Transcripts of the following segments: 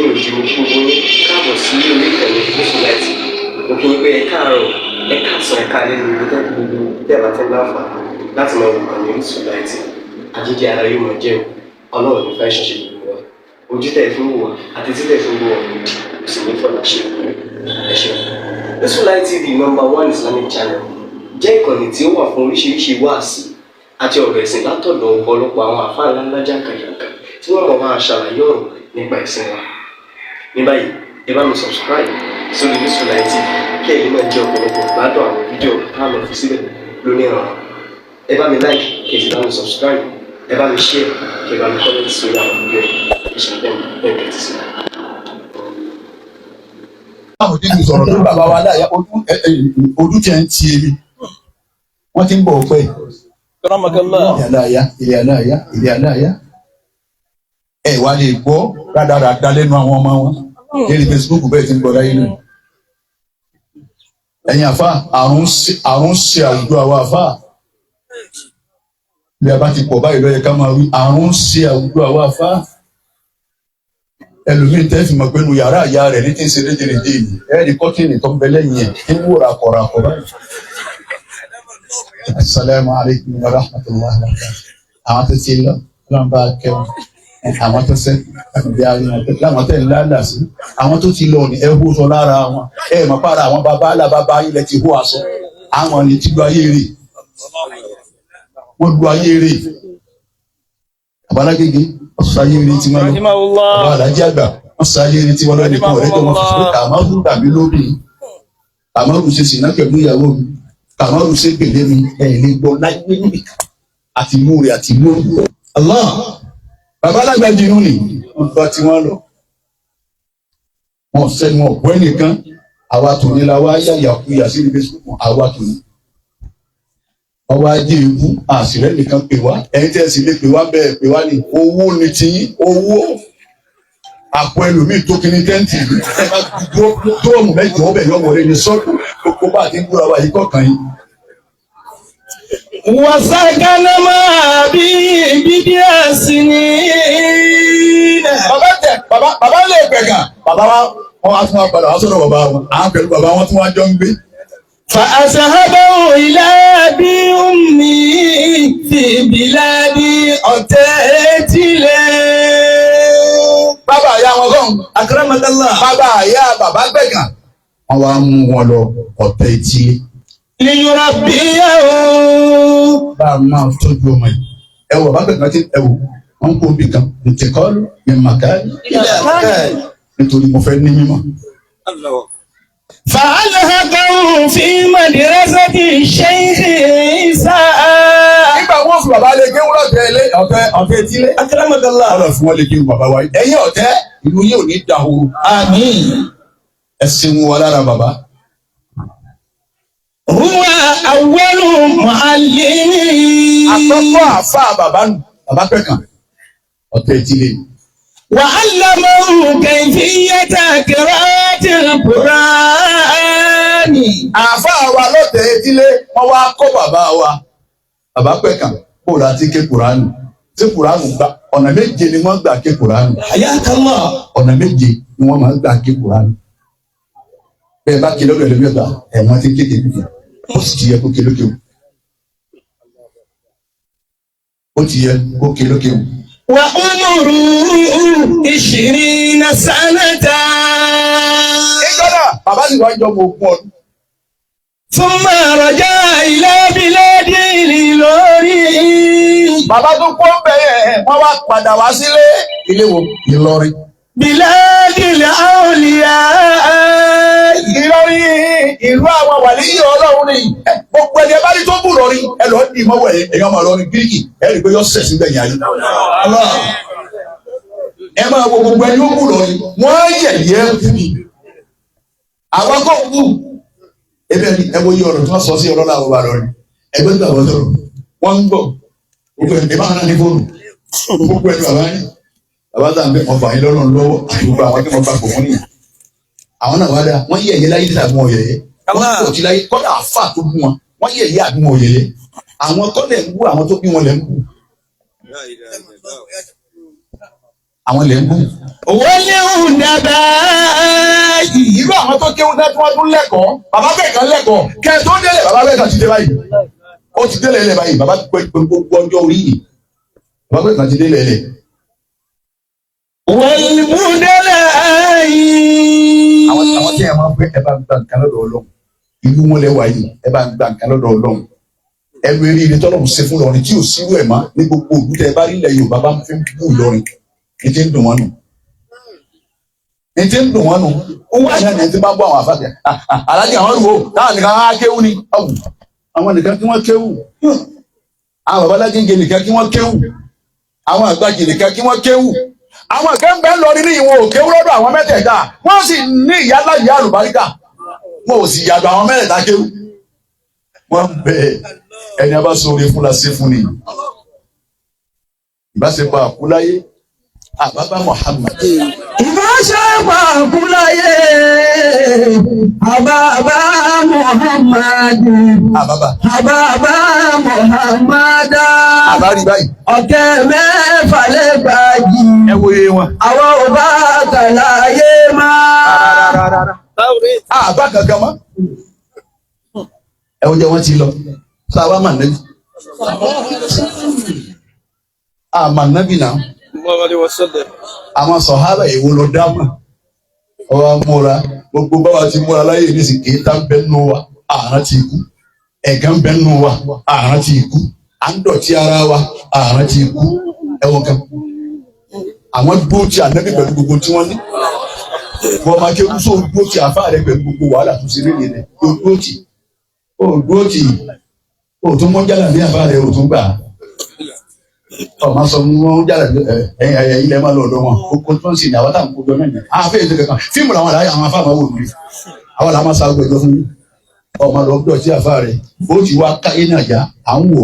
Lẹ́yìn òdì, mo kí gbogbo yín káàbọ̀ sí orí ìkànnì Orísun Light. Mo kí yín pé ẹ káàárọ̀, ẹ káàsán, ẹ káalẹ́ ní gbogbo gbogbo tẹ́ ẹ bá ti ń láǹfààní láti máa wò ìkànnì Orísun Light. Àjíjẹ ara yóò máa jẹun. Ọlọ́run ní fẹ́ ṣẹṣẹ gbogbo wa. Ojú tẹ̀ fún wò wá àti títẹ̀ fún wò wá òdì kò sì ní fọlá ṣe. Ẹ ṣeun. Orísun Light TV, number one Islamic channel, jẹ́ ìkànnì tí ó wà fún oríṣiríṣi wáàsí àti ọ̀rọ̀ ẹ̀sìn látọ̀dọ̀ ọ̀pọ̀lọpọ̀ àwọn àfáà ńláńlá jàǹkàjàǹkà tí wọ́n mọ̀ máa ṣàlàyé ọ̀rọ̀ nípa ẹ̀sìn wa. Ní báyìí, ẹ bá mi subscribe sórí Orísun Light TV kí ẹ̀yin náà jẹ́ ọ̀pọ̀lọpọ̀ gbádùn àwọn fídíò tá a lọ fi síbẹ̀ lónìí ọ̀rọ̀. Ẹ bá mi like, kí ẹ sì bá mi subscribe, ẹ bá mi share, kí ẹ bá mi comment sórí àwọn fídíò yìí. Ẹ ṣe bẹ́ẹ̀ bẹ́ẹ̀ tẹ́tí sí. Báwo tí mi sọ̀rọ̀ lórí bàbá wa láyà, ojú ojú tiẹ̀ ń ti èmi, wọ́n ti ń bọ̀ pẹ́. Karamakallah. Ilé aláya, ilé aláya, ilé aláya. Ẹ wá lè gbọ́ rádaràda lẹ́nu àwọn ọmọ wọn lérí Facebook bẹ́ẹ̀ ti ń gbọ́ láyé nù. Ẹ̀yin àfa, àrùn ṣe àwùjọ àwọn àfa. Bí a bá ti pọ̀ báyìí, ló yẹ ká máa wí àrùn ṣe àwùjọ àwọn àfa. Ẹlòmíín tẹ́ fi mọ̀ pé nu yàrá ìyá rẹ̀ ní tí ń ṣe lédèrèdè yìí, ẹ̀ẹ́dì kọ́tìnì tó ń bẹ lẹ́yìn ẹ̀ ń wúra kọ̀ràkọ̀ báyìí. Asalaamu alaykum wa rahmatulahi wa barakatuh. Àwọn tó ti lọ, Ọlọ́run bá kẹ́ wọn. Àwọn tó sẹ́ bí ayé wọn láwọn tẹ̀ ń lálà sí. Àwọn tó ti lọ ní ẹ hó sọ lára wọn. Ẹ mọ̀ para àwọn bàbá ńlá bàbá ilẹ̀ ti hó aṣọ. Àwọn ní ti lu ayé rè. Wọ́n lu ayé rè. Àbálágége, wọ́n sọ ayé rè tí wọ́n lọ. Rahimahullah. Àwọn alájí àgbà, wọ́n sọ ayé rè tí wọ́n lọ. Nìkan ọ̀rẹ́ tó wọ́n fi sọ pé Kàmárù dàbí lóbì. Kàmárù ṣe sìnà pẹ̀lú ìyàwó mi. Kàmárù ṣe gbèlé mi. Ẹ̀ lè gbọ́ láyé nìkan. Àti mú rẹ̀ àti mú. Allah. Bàbá alágbàjì inú ni wọ́n bá tí wọ́n lọ. Wọ́n sẹ́nu ọ̀pọ̀ ẹnìkan. Àwa tòní la wá yàyàkuyà sí ibi Facebook, àwa tòní. Ọwọ́ ajé ikú àṣìrẹ́ nìkan pè wá. Ẹ̀yin tẹ́ ẹ sì lè pè wá bẹ́ẹ̀ pè wá ní owó ni tiyín, owó àpò ẹlòmíì tó kíní tẹ́ǹtì, ẹ bá dúró mẹ́jọ ọbẹ̀ yọ wọlé ní sọ́ọ̀tù gbogbo bá a ti ń búra wa yìí kọ̀ọ̀kan yìí. وسكن مع أبيه بضع سنين. Bàbá tẹ bàbá, bàbá lè gbẹ̀gàn bàbá wa, wọn wá tún wá padà wá sọ̀rọ̀ bàbá wọn, àwọn pẹ̀lú bàbá wọn tún wá jọ ń gbé. فأذهبه إلى أبي أمي في بلاد أتيتله. Bàbá àyà wọn kàn. أكرمك الله. Bàbá àyà bàbá gbẹ̀gàn. Wọ́n wá mú wọn lọ ọ̀tẹ̀ etílé. ليربيه. Bá a máa tọ́jú ọmọ yìí. Ẹ wò bàbá gbẹ̀gàn tí ẹ wò wọ́n kó bí kan ntẹ̀kọ́lù ní màkàlì إلى مكان. nítorí mo fẹ́ ní mímọ́. فألحقه في مدرسة الشيخ عيسى. Nígbà wọn fi bàbá lè kéwú lọ́tẹ̀ ilé ọ̀tẹ̀ ọ̀tẹ̀ etílé. أكرمك الله. Ọlọ́ fún wọn lè kéwú bàbá wa yìí. Ẹ̀yin ọ̀tẹ̀ ìlú yìí ò ní dahoro. آمين. Ẹ ṣeun wa lára bàbá. هو أول معلم. Àkọ́kọ́ àfa bàbá nù, bàbá pẹ̀kàn ọ̀tẹ̀ etílé. وعلمه كيفية قراءة القرآن. Àfa wa lọ́tẹ̀ etílé, wọ́n wá kọ́ bàbá wa, bàbá pẹ̀kàn, kó o láti ké Kùránù tí Kùránù gba ọ̀nà méje ni wọ́n gbà ké Kùránù. حياك الله. Ọ̀nà méje ni wọ́n máa ń gbà ké Kùránù. Bẹ́ẹ̀ bá ké lọ́dọ̀ ẹlẹ́mìí ọ̀gá ẹ̀wọ̀n ti kéde níbi, ó sì ti yẹ kó ké lókè o, ó ti yẹ kó ké lókè o. وعمره 20 سنة. Ìjọ náà bàbá sì wá ń jọ ọmọ 20 ọdún. ثم رجع إلى بلاده الإيلوري. Bàbá tó kó ń bẹ̀ yẹn, wọ́n wá padà wá sílé. Ilé wo? Ìlọrin. بلاد الأولياء. Ìlọrin, ìlú àwọn wàlíyí Ọlọ́run ni. Gbogbo ẹni ẹ bá rí tó bù lọrin, ẹ lọ́ọ́ dì mọ́wọ́ ẹ, ẹ̀yàn ọmọ Ìlọrin gíríkì, ẹ rí i pé yọ sẹ̀ síbẹ̀ yẹn ayé. Ẹ máa wo gbogbo ẹni ó bù lọrin, wọ́n yẹ̀yẹ́ kú ni. Àwọn kò kú. Ebe ni ẹ wo iye ọ̀rọ̀ tí wọ́n sọ sí ọlọ́lá àwọn ọba lọrin. Ẹgbẹ́ tó àwọn sọ̀rọ̀, wọ́n ń gbọ́. Gbogbo ẹni bá wọn ní fóònù. Gbogbo ẹni bàbá ní. Bàbá tá à ń bẹ ọfà yín lọ́rùn lọ́wọ́ àti gbogbo àwọn tí wọ́n gbà pọ̀ wọ́n nìyẹn. Àwọn náà wá dáa, wọ́n yẹ̀yẹ́ láyé tàbí wọn yẹ̀yẹ́. Wọ́n pọ̀ tí láyé kọ́dà àfà tó bú wọn, wọ́n yẹ̀yẹ́ àbí wọn yẹ̀yẹ́. Àwọn kọ́lẹ̀ ń bú, àwọn tó bí wọn lẹ̀ ń bú. Àwọn lẹ̀ ń bú. والأدباء. Irú àwọn tó kéwú dá tí wọ́n tún lẹ́kọ̀ọ́, bàbá bẹ́ẹ̀ kan lẹ́kọ̀ọ́, kẹ́ ẹ tó délé bàbá bẹ́ẹ̀ kan ti dé báyìí. Ó ti délé ilẹ̀ báyìí, bàbá pé gbogbo ọjọ́ orí yìí. Bàbá bẹ́ẹ̀ kan ti délé ilẹ̀. والبدلاء. Àwọn tí ẹ máa ń pẹ́ ẹ bá ń gba nǹkan lọ́dọ̀ Ọlọ́run. Ìlú wọn lẹ́wà yìí, ẹ bá ń gba nǹkan lọ́dọ̀ Ọlọ́run. Ẹnu eré ilé tọ́lọ́run ṣe fún Ìlọrin tí ò sírú ẹ̀ mọ́ ní gbogbo òlú tẹ bá rí ilẹ̀ Yorùbá bá ń fi bú Ìlọrin. Ní ti ń dùn wọ́n nù. Ní ti ń dùn wọ́n nù. Wọ́n ṣe ní ti máa ń bọ́ àwọn àfàkẹ́. Aláàjì àwọn olùwò táwọn nìkan á kéwú ni. Ọ̀wù. Àwọn nìkan kí wọ́n kéwú. Àwọn babalájíǹge nìkan kí wọ́n kéwú. Àwọn àgbàjì nìkan kí wọ́n kéwú. Àwọn kan bẹ́ẹ̀ lọ nínú ìwọ̀n òkè lọ́dọ̀ àwọn mẹ́tẹ̀ẹ̀ta. Wọ́n sì ní ìyálà ìyá àlùbáríkà. Wọn ò sì yàdọ̀ àwọn mẹ́tẹ̀ẹ̀ta kéwú. Wọ́n bẹ ẹni a bá sọ̀rọ̀ fún la ṣe fún ni. Ìbáṣepọ̀ àkúláyé àbábá Muhammad. Ìbáṣepọ̀ àkúláyé àbábá Muhammad. Àbábá. Àbábá Muhammad. Àbá rí báyìí. Ọ̀kẹ́ mẹ́fà lẹ́gbàájì. Ẹ wo iye wọn. Àwọn ò bá kàláyé máa. Àbá kankan mọ́. Ẹ wo jẹ́ wọ́n ti lọ. Sáwá mà nẹ́bí. Àmà nẹ́bí náà. Àwọn sọ̀hábà èwo lọ dá mọ̀. Ọba múra gbogbo báwa ti múra láyé nísìnyí kì í tá ń bẹ́ nù wa àrùn ti kú. Ẹ̀gán ń bẹ́ nù wa àrùn ti kú. À ń dọ̀tí ara wa àrùn ti kú. Ẹ wọ́n kan. Àwọn dúró ti ànábì pẹ̀lú gbogbo tí wọ́n ní. Wọ́n máa kéwú sóò dúró ti àfáà rẹ pẹ̀lú gbogbo wàhálà tó ṣe léde rẹ̀. Ó dúró tì. Ó dúró tì. Ó tún mọ́ jálà bí àfáà rẹ ò tún gbà. Ọ̀ máa sọ mọ́ jálà bí ẹ ẹ ẹ ilẹ̀ máa lọ ọ̀dọ̀ wọn. Oko tó ń sìn ní àwọn táwọn kó jọ náà nìyẹn. Àwọn afẹ́ ètò kankan. Fíìmù làwọn àlàyé àwọn afáà máa wò lórí. Àwọn làwọn máa sa ọgbẹ́ ìjọ fún yín. Ọ̀ máa lọ dọ̀tí àfáà rẹ. Ó ti wá káyé náà já à ń wò.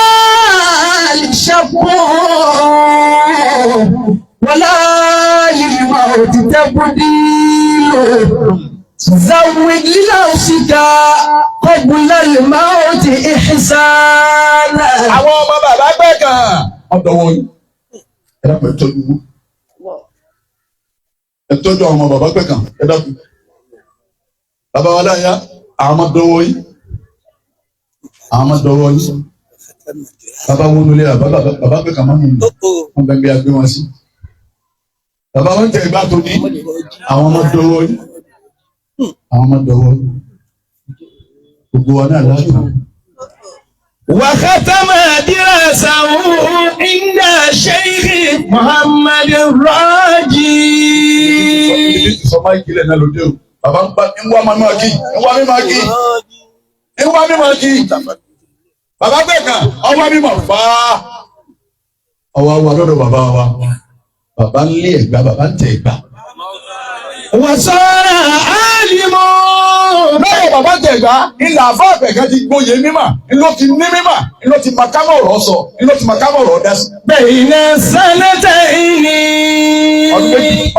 للمال شق ولا للموت تبديل. زود لنفسك قبل الموت إحسانا. Àwọn ọmọ bàbá gbẹ́ kan ọ̀dọ̀ wọn. Ẹ dákun ẹ tọ́jú wọn. Ẹ tọ́jú àwọn ọmọ bàbá gbẹ́ kan ẹ dákun. Bàbá wa láyà àwọn ọmọ dọwọ́ yín. Àwọn ọmọ dọwọ́ yín. Bàbá wo nulẹ̀ bàbá bàbá gbẹ́ kan máa ń mú wọn bẹ́ẹ̀ bí a gbé wọn sí. Bàbá wọn tẹ ìgbà tó ní àwọn ọmọ dọwọ́ yín. Àwọn ọmọ dọwọ́ yín. Gbogbo wa náà látàn. وختم دراسه عند الشيخ محمد الراجي. Sọ máa ìkìlẹ̀ náà lóde o. Bàbá ń bá ń wá máa kí, ń wá mi máa kí, ń wá mi máa kí. Bàbá gbẹ̀ kan, ọwọ́ mi mọ̀ fà á. Ọwọ́ wa lọ́dọ̀ bàbá wa. Bàbá ń lé ẹ̀gbá, bàbá ń tẹ ẹ̀gbá. وصار عالما. Lọ́dọ̀ bàbá tẹ ẹ̀gbá, ilà àfọ́ àpẹ̀kẹ́ ti gboyè mímọ̀, ńlọ ti ní mímọ̀, ńlọ ti máa kámọ̀ ọ̀rọ̀ sọ, ńlọ ti máa kámọ̀ ọ̀rọ̀ dá sí. بين السنتين.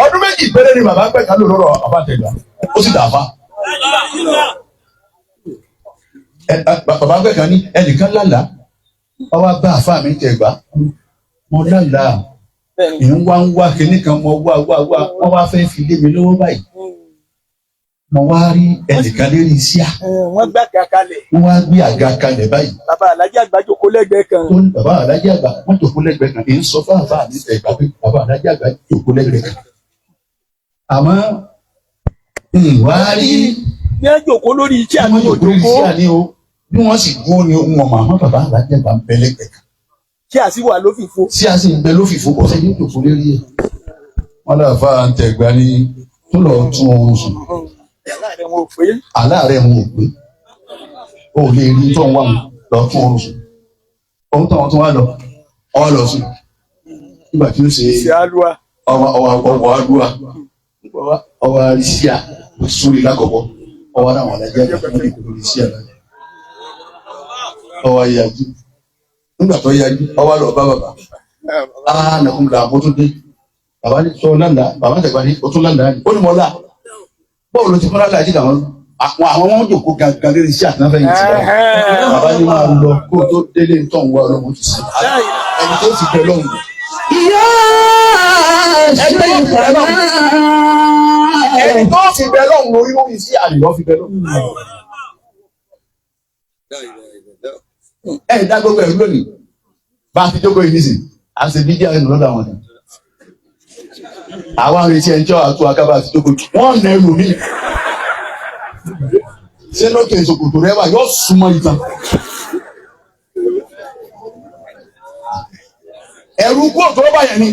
Ọdún 2 péré ni bàbá gbẹ̀ kan lò lọ́dọ̀ bàbá tẹ ẹ̀gbá. Ó sì dàáfà. Bàbá gbẹ̀ kan ní ẹnìkan lálàá, ọwọ́ bá àfáà mi tẹ ẹ̀gbá. Mo lálàá, ń wá ń wá kinní kan, mo wá wá wá, wọ́n wá fẹ́ fi lé mi lọ́wọ́ báyìí. Mo wá rí ẹnìkan lérí síà, Wọ́n gbà kalẹ̀. wọ́n wá gbé àga kalẹ̀ báyìí. Bàbá alájà àgbà jókòó lẹ́gbẹ̀ẹ́ kan. Tó ní bàbá alájà àgbà wọ́n jòkó lẹ́gbẹ̀ẹ́ kan. Èyí ń sọ fún àfáà mi tẹ ẹ̀gbá pé bàbá alájà àgbà jòkó lẹ́gbẹ̀ẹ́ kan. Àmọ́ ìwà rí Ní wọ́n jókòó lórí iṣẹ́ àti wọ́n jòkó lórí òjòkó. síà ní o, bí wọ́n sì dúró ní ohun ọmọ àmọ́ bàbá alájà àgbà ń bẹ lẹ́gbẹ̀ẹ́ kan. Kí àsìwà ló fi fo. Sí a sì ń bẹ lófìfo kò sẹ́ni jòkó lérí ẹ̀. Wọ́n lọ fà ń tẹ̀gbá ní tó lọ tún oorun sùn. Láàrin wọn ò pé. Aláàárẹ̀ wọn ò pé. O ò lè rí tó ń wà wọn lọ tún oorun sùn. Ohun tó wọn tún wá lọ, ọwọ́ lọ sùn. Nígbà tí ó ṣe Ṣé àlùwà. ọwọ́ ọwọ́ àdúrà, ọwọ́ àrísíà sórí lákọ̀ọ́kọ́, ọwọ́ àwọn alájà àgbà wọn lè kó lórí síà lálẹ́. Ọwọ́ ayájú. Nígbà tó yájú, ọwọ́ lọ bá bàbá. Ah, nàkún là mo tún dé. Bàbá ní sọ lánàá, bàbá tẹ̀gbá ní o tún lánàá ni. Ó ní mo là. Bọ́ọ̀lù ló ti fọ́nrán láti dàwọn. Àwọn wọn jòkó gangan lórí iṣẹ́ àtúnáfẹ́ yìí ti dà. Bàbá ní máa lọ kó o tó délé ń tọ̀ ń wá ọlọ́run ti sè. Ẹni tó ti bẹ lọ́hùn. يا Ẹni tó fi bẹ lọ́hùn lórí lórí sí àlè lọ́ fi bẹ lọ́hùn. Ẹ dá gbogbo ẹ̀rú lónìí. Bá a ti jókòó yìí nísìn, a ṣe bídíà ẹnu lọ́dọ̀ àwọn ni. Àwa ń retí ẹni tí wàá tó akábà àti jókòó. Wọ́n nà ẹrù mi. Ṣé lókè ìṣòkòtò rẹ wà yóò súnmọ́ ìtàn? Ẹ̀rù kú òtò bá yẹn ni.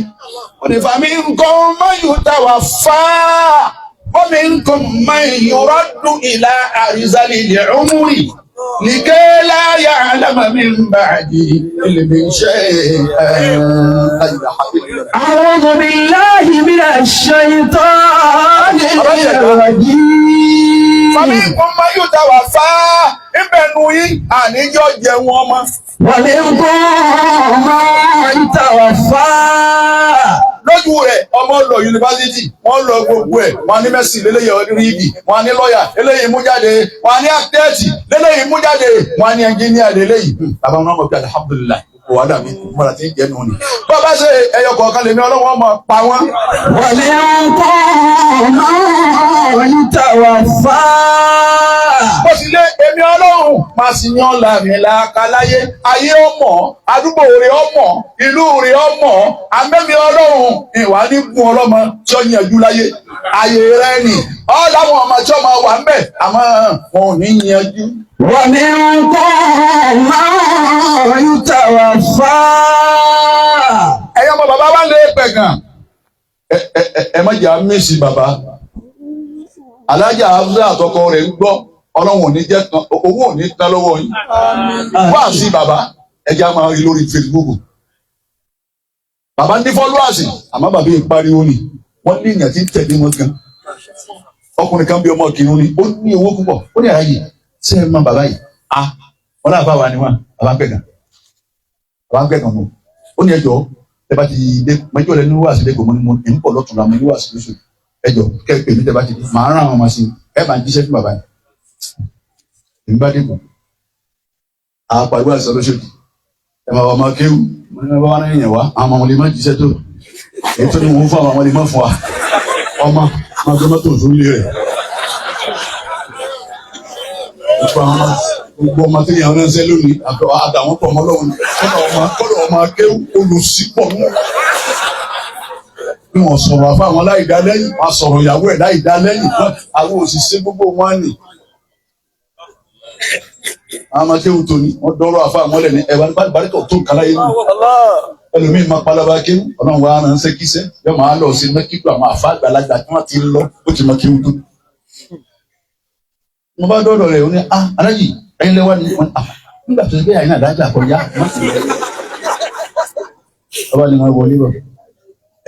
Ó ní fàmí nǹkan mọ́yù táwa fáá. Ó ní nǹkan mọ́yù rọ́dùn ìlà àrísàlì ilẹ̀ ọmúrì. Nìkẹ́ láyà alámàmí ń bà dì ilmi ṣe ẹ̀ أعوذ بالله من الشيطان الرجيم. Fàmí nǹkan mọ́yù táwa fáá. Ibẹ̀ nu yín àníjọ́ jẹun ọmọ. ومنكم من توفى. Lójú rẹ̀ ọmọ lọ yunifásitì, wọ́n lọ gbogbo ẹ̀, wọ́n ní mẹ́sì lélẹ́yìn ríìgì, wọ́n ní lọ́ọ̀yà lélẹ́yìn mú jáde, wọ́n ní àkítẹ́ẹ̀tì lélẹ́yìn mú jáde, wọ́n ní ẹnjíníà lélẹ́yìn. Bàbá wọn mọ̀ pé alihamudulilayi gbogbo wàhálà mi mọ̀ra tí ń jẹ́ nù ni. Bàbá ṣe ẹyọ kọ̀ọ̀kan lèmi ọlọ́wọ́n mọ̀ pa wọ́n. ومنكم من توفى. Bó sì lé èmi ọlọ́run máa sì yan làmì làákà láyé, ayé ọmọ, àdúgbò rẹ̀ ọmọ, ìlú rẹ̀ ọmọ, àmẹ́mi ọlọ́run ìwà ní gun ọlọ́mọ tí ó yanjú láyé. Ayé rẹ̀ nì, ọ́ láwọn ọmọ tí ọmọ wà ń bẹ̀, àmọ́ wọn ò ní yanjú. ومنكم من توفى. Ẹ̀yin ọmọ bàbá wa ń lé pẹ̀ gan. Ẹ má jẹ́ àmísì bàbá. Alájà Hafsa àtọkọ rẹ̀ ń gbọ́, ọlọ́run ò ní jẹ́ tán, owó ò ní tán lọ́wọ́ yín. Wá sí bàbá, ẹja máa rí lórí Facebook. Bàbá ní fọ́lúwàsì, àmọ́ bàbá yìí pariwo ni, wọ́n ní ìyàn tí ń tẹ̀lé wọn gan. Ọkùnrin kan bí ọmọ kìnìún ni, ó ní owó púpọ̀, ó ní àyè, ṣé ẹ mọ bàbá yìí? A, wọn náà bá wa ni wọn, bàbá ń pẹ̀ gan. Bàbá ń pẹ̀ gan mọ́. Ó ní ẹjọ́, ẹ bá ti dé, mẹjọ rẹ ní wàásù lẹ́kọ̀ọ́ mo ní mo ń pọ̀ lọ́tùnla mo ní wàásù lóṣù. Ẹjọ́ kẹ́ ẹ pè mí tẹ bá ti dé, màá rán àwọn ọmọ sí i, ẹ bá ń jíṣẹ́ fún bàbá yìí. Èmi bá dé kù àpàgbà àṣà lóṣòdì ẹ máa wà máa kéwù mo ní bá wà náà yẹn wá àwọn ọmọ lè má jíṣẹ́ tó èyí tó ní wọn fún àwọn ọmọ lè má fún wa ọmọ máa gbé mọ́tò tó lé rẹ̀ gbogbo àwọn gbogbo ọmọ tó yàn ránṣẹ́ lónìí àtàwọn pọ̀ mọ́ lọ́wọ́ kọ́lọ̀ ọmọ kéwù olùsípọ̀ mú bí wọ́n sọ̀rọ̀ àfa àwọn láì dá lẹ́yìn wọ́n sọ̀rọ̀ ìyàwó ẹ̀ láì dá lẹ́yìn àwọn òṣìṣẹ́ gbogbo wọn nì àwọn ọmọ kéwù tó ní wọ́n dọ́rọ̀ àfa àwọn lẹ́ni ẹ̀wà ní barikọ̀ tó nǹkan láyé nù ẹlòmíín máa palaba kéwù ọlọ́run wa ránṣẹ́ kíṣẹ́ yọ máa lọ sí mẹ́kíkù àwọn àfa àgbàlagbà tí wọ́n ti lọ ó ti mọ kéwù tó. Mo bá dọ́dọ̀ rẹ̀ ó ní ah alájì ẹ̀yin lẹ́wà ní wọn ah nígbà tó ṣe pé àyìn àdájà kọjá má sì lẹ́ ọba ni wọ́n wọlé bọ̀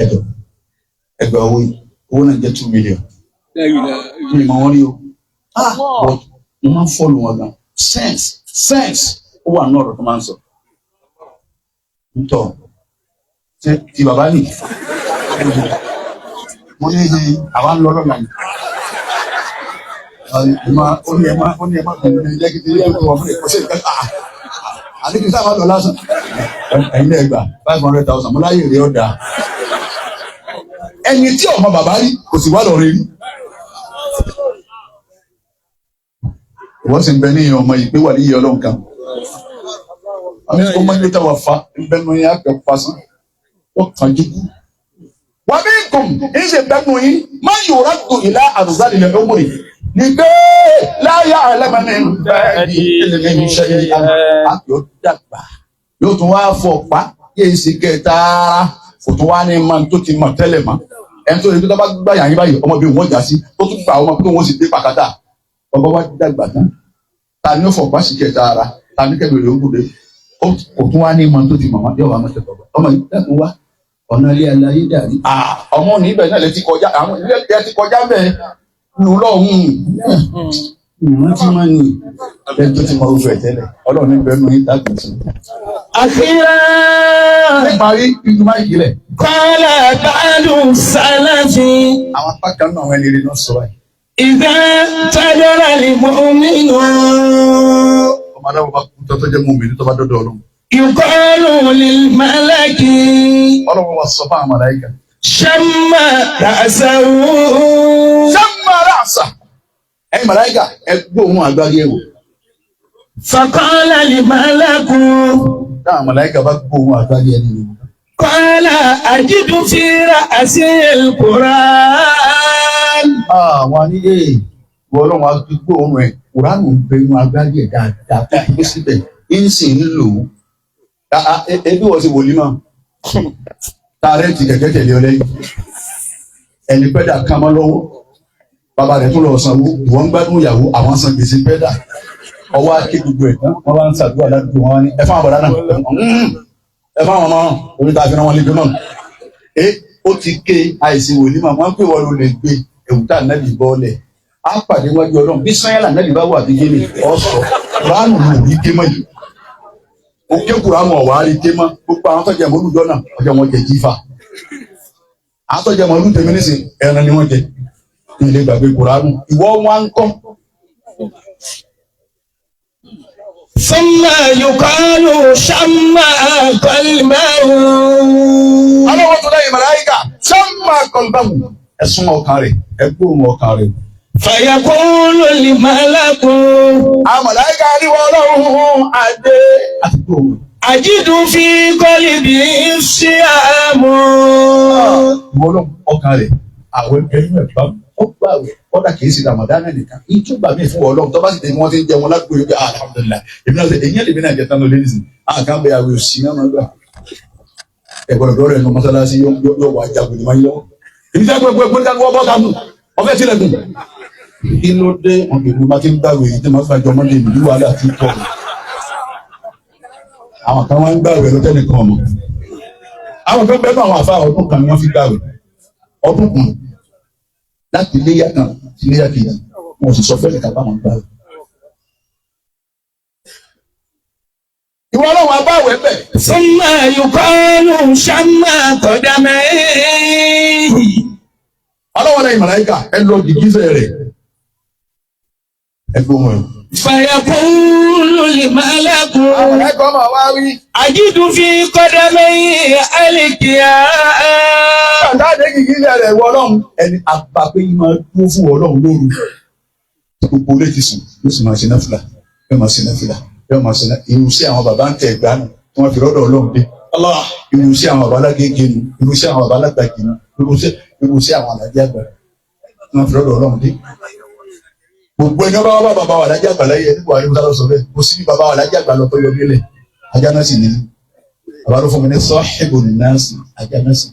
ẹ̀dọ̀ ẹgbà owó yìí owó náà jẹ́ 2 million mi mọ̀ wọ́n rí o ah but mo máa ń fọ́ọ̀lù wọn gan sense sense ó wà ní ọ̀rọ̀ tó máa ń sọ ntọ́ ṣé ti bàbá nì mo ní ní àwa ń lọ lọ́la yìí ó ní ẹ má ó ní ẹ má bẹ̀rẹ̀ ní jẹ́ kí ti rí ẹ̀kọ́ wọn fún ẹ̀kọ́ sí ìgbà ah àní kì í sábà lọ lásán ẹ̀yin náà gbà 500,000 mo láyè rí ọ̀dà ẹni tí ọmọ bàbá rí kò sì wá lọ rí rí wọ́n sì ń bẹ ní ìyẹn ọmọ yìí pé wà ní ìyẹn ọlọ́run kan àmì kò mọ ilé táwa fa ń bẹ nu yín àgbẹ̀ pasán ó kàn jú kú. Wà mí kùn ń ṣe bẹ nu yín má yòrá dùn ìlà àrùsálì lẹ ọmọ yìí ní pé láyà ẹlẹ́mẹ̀mí bẹ́ẹ̀ ni ẹlẹ́mẹ̀mí ṣe é àgbẹ̀ ó dàgbà yóò tún wá fọ pa yéé sì kẹta kò tún wá ní ma tó ti mọ̀ tẹ́lẹ̀ mọ́ ẹni tó yẹ kó tó bá gbà yàn yín báyìí ọmọ bíi wọ́n jà sí tó tún gbà ọmọ tó wọ́n sì dé pàkátà bàbá wa dàgbà tán ta ni ó fọ pa sí kẹta ara ta ni kẹbìrì ó gbòde kò tún wá ní ma tó ti mọ̀ wá yóò wá mọ̀ tẹ́ bàbá ọmọ yìí dẹ́kun wá ọ̀nà ilé aláyé dàrí ọmọ ní ibẹ̀ náà lè ti kọjá àwọn ilé ẹ ti kọjá bẹ́ẹ̀ nù lọ́hùn-ún ìrántí máa ní ẹni tó ti mọ ojú ẹ̀ tẹ́lẹ̀ ọlọ́run ní bẹ́ẹ̀ nù yín dàgbà sí. أخيرا Níparí inú máa yìí lẹ̀. قال بعض السلف Àwọn apá kan náà àwọn ẹni rere náà sọ báyìí. إذا تدر المؤمن Ọmọ adáwọ̀ bá kú tọ́tọ́ jẹ́ mú mi ní tó bá dọ́dọ̀ ọlọ́run. يقال للملك Ọlọ́run wa sọ fún àwọn màláíkà. شم رأسه. Sẹ́mbàrà àṣà. Ẹ̀yin màláìkà ẹ gbóhùn àgbáyé ẹ̀ wò. فقال الملك Táwọn màláìkà bá gbóhùn àgbáyé ẹni wò. قال أجد في رأسي القرآن. Àwọn àníyé ìwọ ọlọ́run á fi gbóhùn ẹ̀ Kùránù ń bẹ inú agbárí ẹ̀ dáadáa tó kó síbẹ̀ ń sì ń lò ó. Ebi wọ́n ti wòlíì mọ́. Tààrẹ ti kẹ̀kẹ́ tẹ̀lé ọ lẹ́yìn. Ẹni pẹ́dà kan mọ́ lọ́wọ́. Bàbá rẹ̀ tún lọ sanwó. Ìwọ ń gbádùn ìyàwó, àwọn san gbèsè pẹ́dà. Ọwọ́ á ké gbogbo ẹ̀ tán. Wọ́n bá ń ṣàdúrà ládùúgbò wọn wá ní ẹ fún àwọn bọ̀dá náà. Ẹ fún àwọn ọmọ oníta àfihàn wọn lè gbé náà. Ẹ ó ti ké àìsí wòlíì mọ́. Wọ́n pè wọ́n ló lè gbé ẹ̀wù tá ànábì bọ́ọ̀lẹ̀. Á pàdé wájú Ọlọ́run bí sanyẹ́lá ànábì bá wà bí gé mi ọ̀sọ̀. Kùránù ló rí ké mọ́ yìí. Ó ké Kùránù ọ̀wá rí ké mọ́. Gbogbo àwọn tó jẹ mọ́lú dọ́nà ọjọ́ wọn jẹ jífà. Àwọn tó jẹ mọ́lú tèmi nísìn ẹran ni wọ́n jẹ. Ilé gbàgbé Kùránù. Ìwọ wá ń kọ́. ثم يقال شم قلبه. Aláwọ̀ tó lẹ́yìn màláíkà sọ́mà kọ̀lbáwù. Ẹ súnmọ́ ọkàn rẹ̀, ẹ gbóhùn ọkàn rẹ̀. فيقول الملك Àwọn màláíkà ní wọ́n ọlọ́run àdé. Àti gbóhùn. أجد في قلبي الصيام. Ìwọ ọlọ́run ọkàn rẹ̀, àwọn ẹnu ẹ̀ bá ó gbà wẹ̀ kọ́dà kìí ṣe Ramadan nìkan. Ìtúgbà mi fún ọlọ́run tó bá sì dé wọ́n ti ń jẹun lágbo yìí pé alhamdulilayi. Èmi náà ṣe èyí lèmi náà jẹ tán lórí nísìnyí. Àwọn kan bẹ àwẹ̀ òsì náà máa gbà. Ẹ̀gbọ́n ọ̀dọ́ rẹ̀ nù mọ́sálásí yóò wá jagun ní máa ń yọ. Èmi sá gbẹgbẹ gbẹ ká wọ́n bọ́ ká mú ọfẹ́ tilẹ̀kùn. Kí ló dé? Wọn kì í mú bá ti ń gbàwé yìí tí wọ́n fà jọ mọ́lẹ̀ ìlú wàhálà àti tọ̀. Àwọn kan wá ń gbàwé lọ́tẹ́ nìkan ọmọ. Àwọn kan bẹ́ẹ̀ bá àwọn àfa ọdún kan ni wọ́n fi gbàwé. Ọdún kan láti iléyà kan sí iléyà kejì wọn ò sì sọ fẹ́ẹ̀ nìkan bá wọn gbàwé. Ìwọ ọlọ́run abáwẹ̀ bẹ̀. ثم يقال شم قدميه. Ọlọ́run lẹ́yìn màláíkà ẹ lọ gìgísẹ̀ rẹ̀. Ẹ gbóhùn ẹ̀. فيقول الملك Àwọn màláíkà ọmọ wa wí. أجد في قدميه الكياء. Àtàdé gìgísẹ̀ rẹ̀ wọ ọlọ́run. Ẹni àgbà pé yín máa dúró fún ọlọ́run lóru. Gbogbo ilé ti sùn, yóò sì máa ṣe náfìlà, yóò máa ṣe náfìlà, yóò máa ṣe náfìlà. Irú sí àwọn bàbá ń tẹ ẹ̀gbá nù tí wọ́n fi rọ́dọ̀ ọlọ́run dé. Irú sí àwọn bàbá alágége nù, irú sí àwọn bàbá alágbàjì nù, irú sí àwọn alájẹ àgbà tí wọ́n fi rọ́dọ̀ ọlọ́run dé. Gbogbo ẹni ọba bá bàbá wa alájẹ àgbà láyé ẹni buhari musa lọ sọ bẹ́ẹ̀ kò sí bí bàbá wa alájẹ àgbà lọ tó yọ nílẹ̀ ajá náà sì nínú. Bàbá ló fún mi ní sọ́ọ̀hìbù nọ́ọ̀sì ajá náà sì.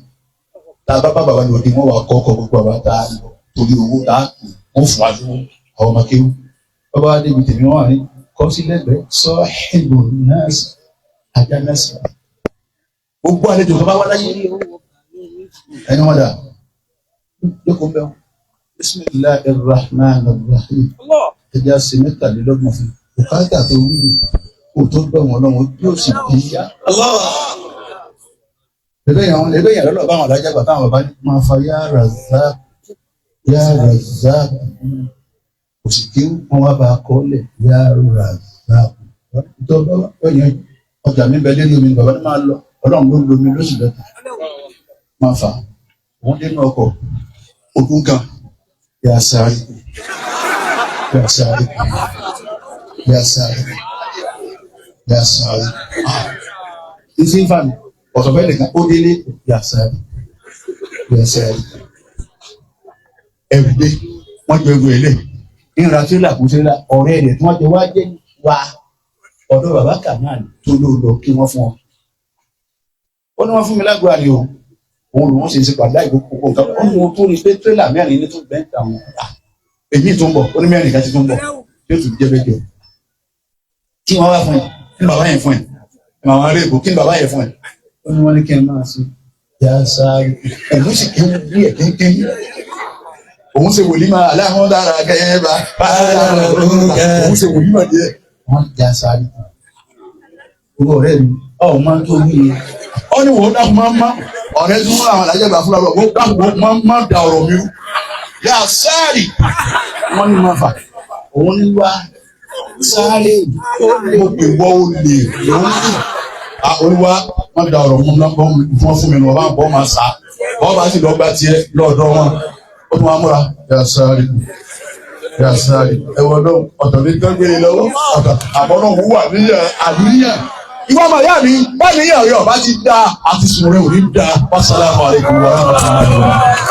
Tá a bá bá bàbá lòdì wọ́n wà kọ́kọ́ gbogbo bàbá tá a lọ torí owó tá a kù wọ́n fún wa lówó àwọn ọmọ kéwú. Bàbá wa débi tèmi wọ́n wà ní kọ́sílẹ̀gbẹ́ sọ́ọ̀hìbù nọ́ọ̀sì ajá náà sì. Gbogbo àlejò tó bá wá láyé ẹni wọn dà jókòó bẹ́ẹ̀ bisimilahi rahman rahim ẹja sí 23 fún bùkátà tó wí ni kò tó gbọ́ wọn lọ́wọ́ yóò sì bí yá. Ebe yẹn lọ́lọ́ báwọn alájà gbà táwọn bàbá ní máa fa yá Razzaq yá Razzaq kò sì kí wọ́n wá bá a kọ́ lẹ̀ yá Razzaq. Tó bá wà yẹn ọjà mi bẹ lérí omi bàbá ní máa lọ ọlọ́run ló ń lo omi lóṣù lọ́tà máa fà á. Òun dénú ọkọ̀ ogún kan yà sáré yà sáré yà sáré yà sáré. Ìsìn fàmì ọ̀sọ̀ fẹ́ nìkan ó délé yà sáré yà sáré. Ẹ̀rù dé wọ́n jọ egun èlé ìrìnà tírélà kún tírélà ọ̀rẹ́ rẹ̀ tí wọ́n jọ wá jẹ́ wa ọ̀dọ̀ bàbá Kamal tó ló lọ kí wọ́n fún ọ. Ó ní wọ́n fún mi lágbo àlè o òun lòun sì ń ṣe pàdé àìkú gbogbo nǹkan ó ní wọn tó rí pé tírélà mẹ́rin ní tó bẹ́ẹ̀ tà wọn. Èyí tó ń bọ̀ ó ní mẹ́rin kan ti tó ń bọ̀ yóò tún jẹ́ bẹ́jọ. Kí wọ́n wá fún ẹ kí ni bàbá yẹn fún ẹ màmá rẹ̀ èkó kí ni bàbá yẹn fún ẹ. Ó ní wọ́n ní kí ẹ máa ṣe yà sáré òun sì kí wọ́n bí ẹ̀ kínkín. Òun ṣe wòlíì máa aláhùn dára kẹ́yẹ́ bá òun ṣe wòlíì máa díẹ̀ wọ́n yà sáré. Owó ọ̀rẹ́ mi ọ̀ máa tó wí ni. Ó ní wọ́n dákun máa ń má ọ̀rẹ́ tí wọ́n àwọn alájẹ́ gbà fúnra rẹ̀ wọ́n dákun wọ́n máa ń má da ọ̀rọ̀ mi rú. Yà sáré wọ́n ní máa fà òun ní wá sáré mo pè wọ́ ó lè lòún lù. Olúwa wọ́n da ọ̀rọ̀ mú lọ́pọ̀ fún fún mi ní wọ́n bá ń bọ́ máa sá. Wọ́n bá sì lọ gba tiẹ̀ lọ́ọ̀dọ̀ wọn. Ó tún wá múra. Yasari Yasari ẹ̀wọ̀n náà ọ̀tọ̀ ní gbẹ́gbẹ́ lọ́wọ́ ọ̀tọ̀ àmọ́ náà wúwà níyà àníyàn. Ìwọ ọmọ ìyá mi, bá níyàn rẹ ọba ti dá àti sùn rẹ ò ní dá. Wassalamu alaikum warahmatullahi wabarakatuh.